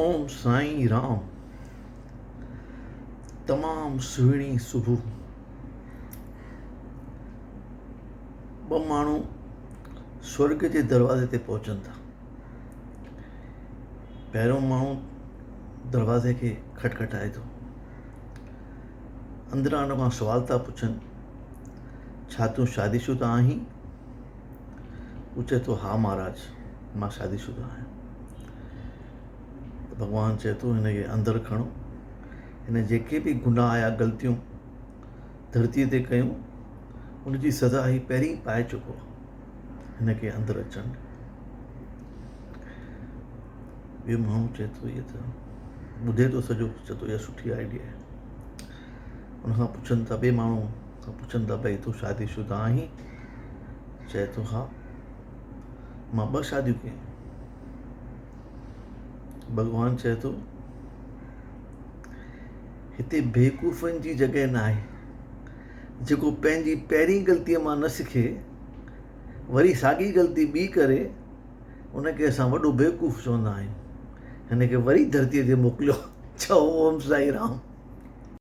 اوم سائين رام تمام سهڻي صبح ٻه ماڻهو سورڳ جي دروازي تي پهچن ٿا پهريون ماڻهو دروازي کي کٽکٽائي ٿو اندران ان کان سوال ٿا پڇن ڇا تون شادي شده آهين هو چئي ٿو ها مهاراج مان شادي شده آهيان ته ڀڳوان چئي ٿو هن کي اندر کڻو هن جيڪي به گناهه يا غلطيون ڌرتيء تي ڪيون ان جي سزا هي پهرين پائي چڪو آهي هن کي اندر اچڻ ٻيو ماڻهو چئي ٿو هي ته ٻڌي ٿو سڄو چئي ٿو اها سٺي آئيڊيا آهي ان کان پڇن ٿا ٻئي ماڻهو کان پڇن ٿا ڀئي تون شادي شده آهين چئي ٿو ها مان ٻه شاديون ڪيون ڀڳوان چئي ٿو هتي بيوقوفن جي جڳهه نه آهي جيڪو پنهنجي پهرين غلطيء مان نه سکي وري ساڳي غلطي ٻي ڪري ان کي اسان وڏو بيوقوف چوندا آهيون هن کي وري ڌرتيء تي موڪليو چئو اوم سائين رام.